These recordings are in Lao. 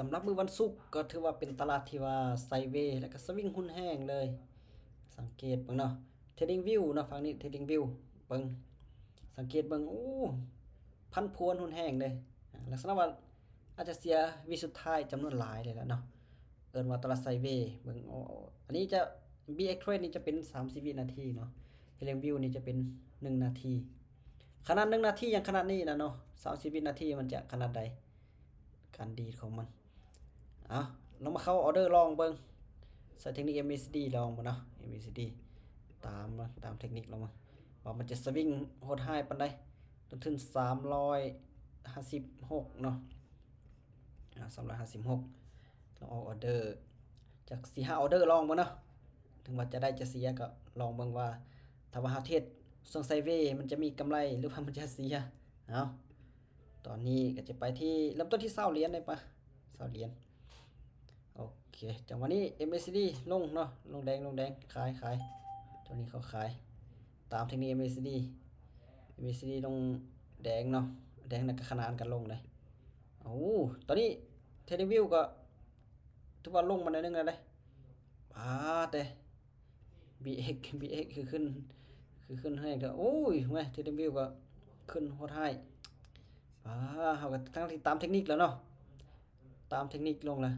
ສຳລັບມື້ວັນສຸກກໍຖືວ່າເປັນຕະຫຼາດທີ່ວ່າໄຊເວ ແລະກໍສະວິງຮຸນແຮງເລີຍ. ສັງເກດເບິ່ງເນາະ Trading View ເນາະ ຝັ່ງນີ້ Trading View ເບິ່ງ ສັງເກດເບິ່ງ ໂອ້ ຜັນຜວນຮຸນແຮງເດ້. ອາ ລັກສະນະວ່າອາດຈະເສຍວິສຸດທ້າຍຈຳນວນຫຼາຍເລີຍລະເນາະ ເອີ້ນວ່າຕະຫຼາດໄຊເວ. ເບິ່ງ ໂອ້ ອັນນີ້ຈະ BX Trade ນີ້ຈະເປັນສາມສິບວິນາທີເນາະ Trading View ນີ້ຈະເປັນໜຶ່ງນາທີ. ຂະໜາດໜຶ່ງນາທີຍັງຂະໜາດນີ້ນະເນາະ ສາມສິບວິນາທີມັນຈະຂະໜາດໃດ ການດີດຂອງມັນ. ເອົາ ລອງມາເຂົ້າອອເດີລອງເບິ່ງ ໃສ່ເທັກນິກ MACD ລອງເບິ່ງເນາະ MACD ຕາມ ຕາມເທັກນິກລອງເບິ່ງ ວ່າມັນຈະສະວິງໂຫດຮ້າຍປານໃດ. ຕົ້ນທຶນສາມຮ້ອຍຫ້າສິບຫົກເນາະ ອາ ສາມຮ້ອຍຫ້າສິບຫົກ ລອງອອກອອເດີຈັກສີ່ຫ້າອອເດີລອງເບິ່ງເນາະ ເຖິງວ່າຈະໄດ້ຈະເສຍກໍລອງເບິ່ງວ່າ ຖ້າວ່າເຮົາເທຣດຊ່ວງໄຊເວ ມັນຈະມີກຳໄລ ຫຼືວ່າມັນຈະເສຍ. ເອົາ ຕອນນີ້ກໍຈະໄປທີ່ ເລີ່ມຕົ້ນທີ່ຊາວຫຼຽນໄດ້ປະ ຊາວຫຼຽນ. ໂອເຄ ຈັງຫວະນີ້ MACD ລົງເນາະ ລົງແດງ ລົງແດງ ຂາຍ ຂາຍ ຕົວນີ້ເຂົາຂາຍ ຕາມເທັກນິກ MACD MACD ລົງແດງເນາະ ແດງນັ້ນກໍຂະໜານກັນລົງເດ້. ໂອ້ ຕອນນີ້ Trading View ກໍຖືວ່າລົງມາໜ້ອຍໜຶ່ງແລ້ວເດ້. ປາດເດ້ BX BX ຄືຂຶ້ນ ຄືຂຶ້ນແຮງແທ້. ໂອ້ຍ ແມ່ Trading View ກໍຂຶ້ນໂຫດຮ້າຍ. ປາດ ເຮົາກໍທັງທີ່ຕາມເທັກນິກແລ້ວເນາະ ຕາມເທັກນິກລົງແລ້ວ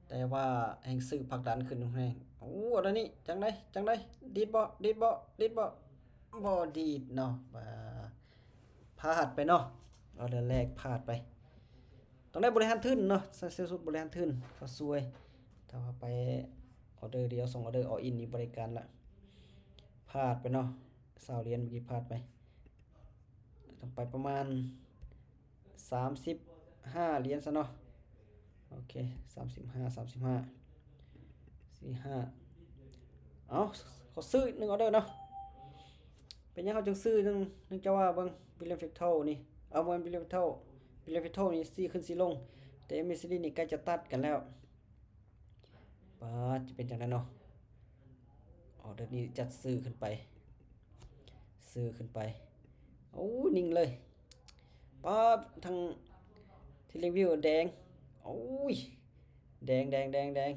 ແຕ່ວ່າແຮງຊື້ຜັກດັນຂຶ້ນແຮງ. ໂອ້ ອັນນີ້ຈັ່ງໃດ ຈັ່ງໃດ ດີດບໍ່ ດີດບໍ່ ດີດບໍ່ ບໍ່ດີດເນາະ. ປາດ ພາດໄປເນາະ ອອເດີແລກພາດໄປ. ຕ້ອງໄດ້ບໍລິຫານທຶນເນາະ ໃສ່ສຸດບໍລິຫານທຶນເຂົາຊ່ວຍ. ຖ້າວ່າໄປອອເດີດຽວສອງອອເດີ all in ນີ້ບໍລິການລະ ພາດໄປເນາະ ຊາວຫຼຽນ ເມື່ອກີ້ພາດໄປ. ຕ້ອງໄປປະມານສາມສິບຫ້າຫຼຽນຊະເນາະ. ໂອເຄ ສາມສິບຫ້າ ສາມສິບຫ້າ ສີ່ຫ້າ. ເອົາ ຂໍຊື້ໜຶ່ງອອເດີເນາະ. ເປັນຫຍັງເຮົາຈຶ່ງຊື້? ເນື່ອງຈາກວ່າເບິ່ງ William Factor ນີ້ ເອົາ ບໍ່ແມ່ນ William Factor William Factor ນີ້ຊີ້ຂຶ້ນຊີ້ລົງ ແຕ່ MACD ນີ້ໃກ້ຈະຕັດກັນແລ້ວ. ປາດ ຈະເປັນຈັ່ງໃດເນາະ? ອອເດີນີ້ຈັດຊື້ຂຶ້ນໄປ ຊື້ຂຶ້ນໄປ. ໂອ້ ນິ່ງເລີຍ. ປາດ ທາງ Trading View ແດງ. ໂອ້ຍ ແດງ ແດງ ແດງ ແດງ.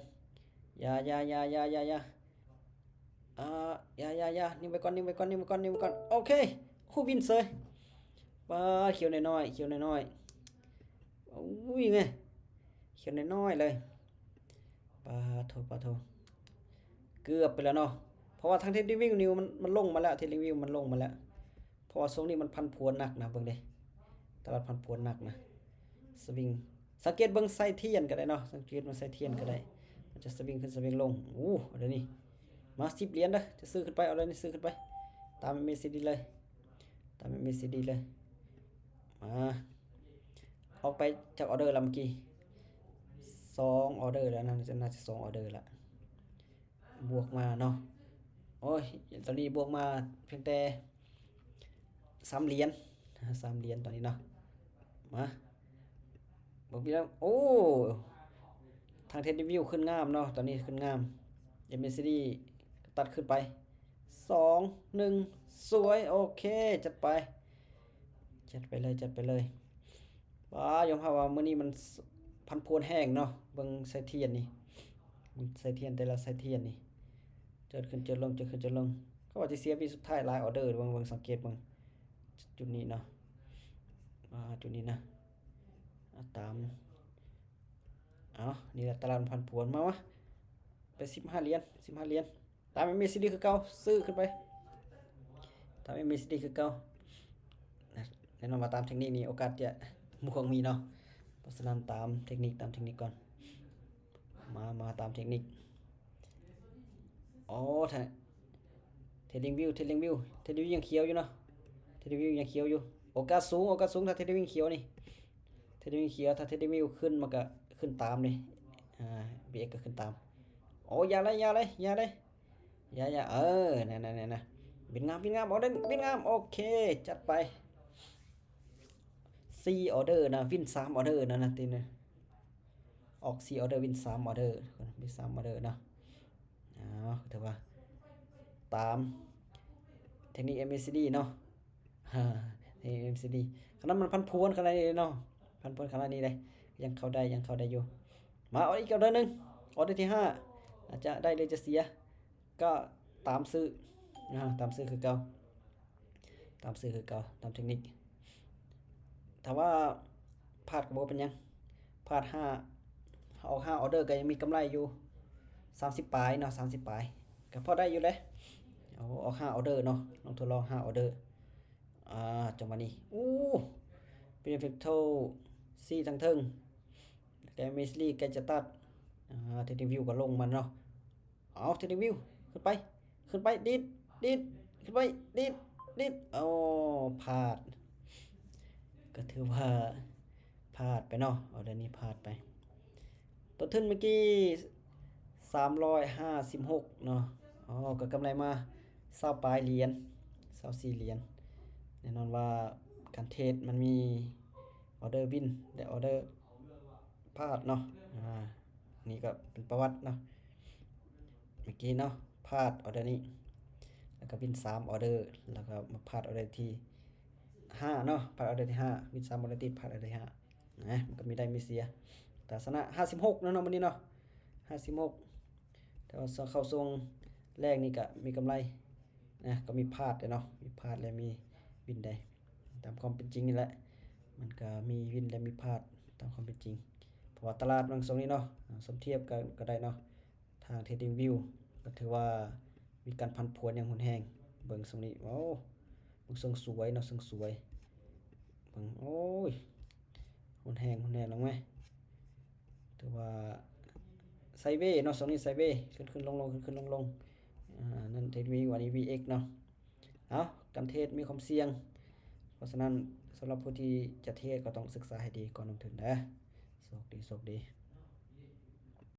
ຢ່າ ຢ່າ ຢ່າ ຢ່າ ຢ່າ ຢ່າ ອ່າ ຢ່າ ຢ່າ ຢ່າ ນິ່ງໄວ້ກ່ອນ ນິ່ງໄວ້ກ່ອນ ນິ່ງໄວ້ກ່ອນ ນິ່ງໄວ້ກ່ອນ. ໂອເຄ ໂອ້ ວິນເສີຍ. ປາດ ຂຽວນ້ອຍໆ ຂຽວນ້ອຍໆ. ໂອ້ຍ ແມ່ ຂຽວນ້ອຍໆເລີຍ. ປາໂທ ປາໂທ ເກືອບໄປແລ້ວເນາະ ເພາະວ່າທາງ Trading View ນີ້ມັນ ມັນລົງມາແລ້ວ Trading View ມັນລົງມາແລ້ວ ເພາະວ່າຊ່ວງນີ້ມັນຜັນຜວນໜັກນະ. ເບິ່ງເດ້ ຕະຫຼາດຜັນຜວນໜັກນະ. ສະວິງ ສັງເກດເບິ່ງໄຊທຽນກໍໄດ້ເນາະ ສັງເກດເບິ່ງໄຊທຽນກໍໄດ້ ມັນຈະສະວິງຂຶ້ນສະວິງລົງ. ໂອ້ ເອົາເດີນີ້ມາສິບຫຼຽນເດີ ຈະຊື້ຂຶ້ນໄປ ເອົາເດີນີ້ຊື້ຂຶ້ນໄປ ຕາມ MACD ເລີຍ ຕາມ MACD ເລີຍ. ມາ ອອກໄປຈັກອອເດີລະເມື່ອກີ້? ສອງອອເດີແລ້ວນະ ໜ້າຈະສອງອອເດີລະ ບວກມາເນາະ. ໂອ້ຍ ຕອນນີ້ບວກມາພຽງແຕ່ສາມຫຼຽນ ສາມຫຼຽນຕອນນີ້ເນາະ. ມາ ເບິ່ງປີແລ້ວ ໂອ້ ທາງ Trading View ຂຶ້ນງາມເນາະ ຕອນນີ້ຂຶ້ນງາມ. MACD ຕັດຂຶ້ນໄປ ສອງ ໜຶ່ງ ສວຍ. ໂອເຄ ຈັດໄປ ຈັດໄປເລີຍ ຈັດໄປເລີຍ. ວ້າ ຍອມຮັບວ່າມື້ນີ້ມັນ ສ- ຜັນຜວນແຮງເນາະ. ເບິ່ງໄຊທຽນນີ້ ເບິ່ງໄຊທຽນ ແຕ່ລະໄຊທຽນນີ້ ເຈີດຂຶ້ນເຈີດລົງ ເຈີດຂຶ້ນເຈີດລົງ. ເຂົາວ່າຈະເສຍວິສຸດທ້າຍຫຼາຍອອເດີ. ເບິ່ງ ເບິ່ງ ສັງເກດເບິ່ງຈຸດນີ້ເນາະ ອ່າ ຈຸດນີ້ນະ ອ່າ ຕາມ ເອົາ ນີ້ລະຕະຫຼາດມັນຜັນຜວນ. ມາ ມາ ໄປສິບຫ້າຫຼຽນ ສິບຫ້າຫຼຽນ. ຕາມ MACD ຄືເກົ່າ ຊື້ຂຶ້ນໄປ ຕາມ MACD ຄືເກົ່າ. ແນ່ນອນວ່າຕາມເທັກນິກນີ້ໂອກາດຈະບໍ່ຄ່ອຍມີເນາະ ເພາະສະນັ້ນຕາມເທັກນິກ ຕາມເທັກນິກກ່ອນ. ມາ ມາຕາມເທັກນິກ. ໂອ້ Trading View Trading View Trading View ຍັງຂຽວຢູ່ເນາະ Trading View ຍັງຂຽວຢູ່. ໂອກາດສູງ ໂອກາດສູງ ຖ້າ Trading View ຂຽວນີ້ Trading View ຂຽວ. ຖ້າ Trading View ຂຶ້ນ ມັນກະຂຶ້ນຕາມເດ້ ອ່າ ບີເອັກ ກະຂຶ້ນຕາມ. ໂອ້ ຢ່າເລີຍ ຢ່າເລີຍ ຢ່າເລີຍ ຢ່າ ຢ່າ ເອີ ນັ້ນໆໆ ວິນງາມ ວິນງາມ ອອເດີ ວິນງາມ. ໂອເຄ ຈັດໄປ ສີ່ອອເດີນະ ວິນສາມອອເດີນະ ນະຕິນະ. ອອກສີ່ອອເດີ ວິນສາມອອເດີ ວິນສາມອອເດີເນາະ. ເອົາ ຖືວ່າຕາມເທັກນິກ MACD ເນາະ ເທັກນິກ MACD. ຂະໜາດມັນຜັນຜວນຂະໜາດນີ້ເນາະ ຜັນຜວນຂະໜາດນີ້ເດ້ ຍັງເຂົ້າໄດ້ ຍັງເຂົ້າໄດ້ຢູ່. ມາເອົາອີກອອເດີໜຶ່ງ ອອເດີທີຫ້າ ອາດຈະໄດ້ຫຼືຈະເສຍ ກໍຕາມຊື້ ອາ ຕາມຊື້ຄືເກົ່າ ຕາມຊື້ຄືເກົ່າ ຕາມເທັກນິກ. ຖ້າວ່າພາດກໍບໍ່ເປັນຫຍັງ ພາດຫ້າ ອອກຫ້າອອເດີກໍຍັງມີກຳໄລຢູ່ ສາມສິບປາຍເນາະ ສາມສິບປາຍ ກໍພໍໄດ້ຢູ່ເດ້. ເອົາ ອອກຫ້າອອເດີເນາະ ລອງທົດລອງຫ້າອອເດີ. ອ່າ ຈັງຫວະນີ້ ໂອ້ Perfecto ສີ່ທາງເທິງ ແລ້ວກໍ Mesli ໃກ້ຈະຕັດ. ອ່າ TradingView ກໍລົງມາເນາະ. ເອົາ TradingView ຂຶ້ນໄປ ຂຶ້ນໄປ ດີດ ດີດ ຂຶ້ນໄປ ດີດ ດີດ. ໂອ້ ພາດ ກໍຖືວ່າພາດໄປເນາະ ອອເດີນີ້ພາດໄປ. ຕົ້ນທຶນເມື່ອກີ້ ສາມຮ້ອຍຫ້າສິບຫົກເນາະ. ອໍ ກໍກຳໄລມາຊາວປາຍຫຼຽນ ຊາວສີ່ຫຼຽນ. ແນ່ນອນວ່າການເທຣດມັນມີອອເດີວິນ ແລະ ອອເດີພາດເນາະ. ອາ ນີ້ກໍເປັນປະຫວັດເນາະ ເມື່ອກີ້ເນາະ ພາດອອເດີນີ້ ແລ້ວກໍວິນສາມອອເດີ ແລ້ວກໍມາພາດອອເດີທີຫ້າເນາະ ພາດອອເດີທີຫ້າ ວິນສາມອອເດີຕິດ ພາດອອເດີທີຫ້າ. ນະ ມັນກໍມີໄດ້ມີເສຍ ແຕ່ຊະນະຫ້າສິບຫົກເນາະ ມື້ນີ້ເນາະ ຫ້າສິບຫົກ. ແຕ່ວ່າເຂົ້າຊ່ວງແລກນີ້ກໍມີກຳໄລນະ ກໍມີພາດເດ້ເນາະ ມີພາດ ແລະ ມີວິນໄດ້ ຕາມຄວາມເປັນຈິງນີ້ແຫຼະ ມັນກໍມີວິນ ແລະ ມີພາດຕາມຄວາມເປັນຈິງ. ເພາະວ່າຕະຫຼາດບາງຊ່ວງນີ້ເນາະ ສົມທຽບກັນກໍໄດ້ເນາະ ທາງ TradingView ກໍຖືວ່າມີການຜັນຜວນຢ່າງຮຸນແຮງ. ເບິ່ງຊ່ວງນີ້ ໂອ້ ເບິ່ງຊ່ວງສວຍເນາະ ຊ່ວງສວຍ ເບິ່ງ ໂອ້ຍ ຮຸນແຮງ ຮຸນແຮງລົງໄໝ ຖືວ່າໄຊເວເນາະ ຊ່ວງນີ້ໄຊເວ ຂຶ້ນໆລົງໆ ຂຶ້ນໆລົງໆ. ອາ ນັ້ນ TradingView ອັນນີ້ VX ເນາະ. ເອົາ ການເທຣດມີຄວາມສ່ຽງ ເພາະສະນັ້ນ ສຳລັບຜູ້ທີ່ຈະເທຣດກໍຕ້ອງສຶກສາໃຫ້ດີກ່ອນລົງທຶນເດີ. ໂຊກດີ ໂຊກດີ.